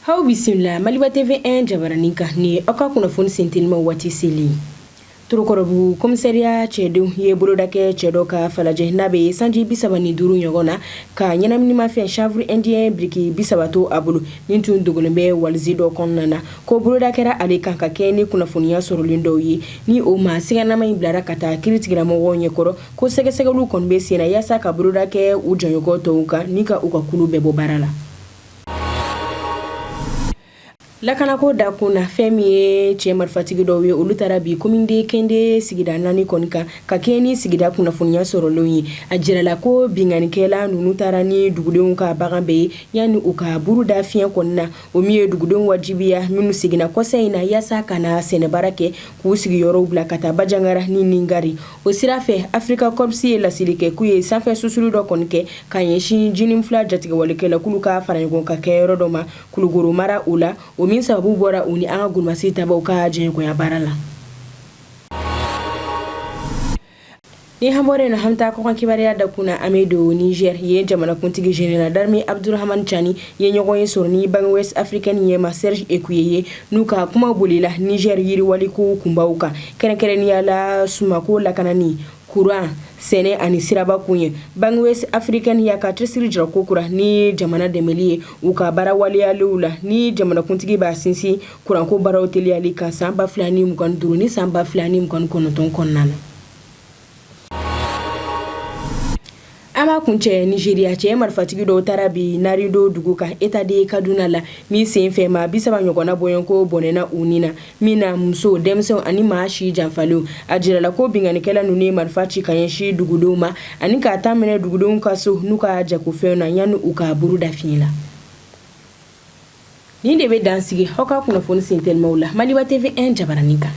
Aw bisimila Maliba TV 1 jabaranin kan ni aw ka kunnafoni sentelima waati seli. Torokɔrɔbugu komisariya cɛdenw ye boloda kɛ cɛ dɔ kan Falajɛ n'a bɛ sanji 35 ɲɔgɔn na ka ɲɛnaminimafɛn chanvre indien biriki 30 to a bolo min tun dogolen bɛ walizi dɔ kɔnɔna na. Ko boloda kɛra ale kan ka kɛ ni kunnafoniya sɔrɔlen dɔw ye ni o maa siganama in bilara ka taa kiiritigɛlamɔgɔw ɲɛkɔrɔ ko sɛgɛsɛgɛliw kɔni bɛ senna yaasa ka boloda kɛ u jɔɲɔgɔn tɔw kan ni ka u ka kulu bɛɛ bɔ baara la. Lakanako dakun na, fɛn min ye cɛ marifatigi dɔw ye, olu taara bi commune de Kende sigida 4 kɔni kan ka kɛɲɛ ni sigida kunnafoniya sɔrɔlenw ye. A jirala ko binkannikɛla ninnu taara ni dugudenw ka bagan bɛɛ ye yanni u ka buru da fiɲɛ kɔni na, o min ye dugudenw wajibiya minnu seginna kɔsa in na yaasa ka na sɛnɛbaara kɛ k'u sigiyɔrɔw bila ka taa Bajangara ni Ningari. O sira fɛ, Africa Corps ye laseli kɛ k'u ye sanfɛ susuli dɔ kɔni kɛ ka ɲɛsin JNIM fila jatigɛwalekɛlakulu ka faraɲɔgɔnkan kɛyɔrɔ dɔ ma Kulukoro mara o la, o min sababu bɔra u ni an ka golomasi tabaw ka jɛɲɔgɔnya baara la. Ni an bɔra yen an bɛ taa kɔkan kibaruya dakun na, an bɛ don Niger yen jamanakuntigi général d'armée Abdourahamane Tiani ye ɲɔgɔn ye sɔrɔ ni Banque Ouest Africaine ɲɛmaa Serge Ekuye ye n'u ka kuma bolila Niger yiriwaliko kunbaw kan, kɛrɛnkɛrɛnnenya la sumako lakanani, kuran, sɛnɛ ani siraba koɲɛ. Banque Ouest Africaine y'a ka cɛsiri jira kokura ni jamana dɛmɛli ye u ka baara waleyalenw la ni jamanakuntigi b'a sinsin kuranko baaraw teliyali kan san 2025 ni san 2029 kɔnɔna na. An b'a kuncɛ Nigeria cɛ marifatigi dɔw taara bi Narido dugu kan État de Kaduna la min senfɛ maa 30 ɲɔgɔnna bɔɲɔgɔnko bɔnɛna u ni na min na muso, denmisɛnw ani maa si janfalenw. A jirala ko binkannikɛla ninnu ye marifa ci ka ɲɛsin dugudenw ma ani ka taa minɛ dugudenw ka so n'u ka jagofɛnw na yanni u ka buru da fiɲɛ la. Nin de bɛ dan sigi aw ka kunnafoni sentelimaw la Maliba TV 1 jabaranin kan.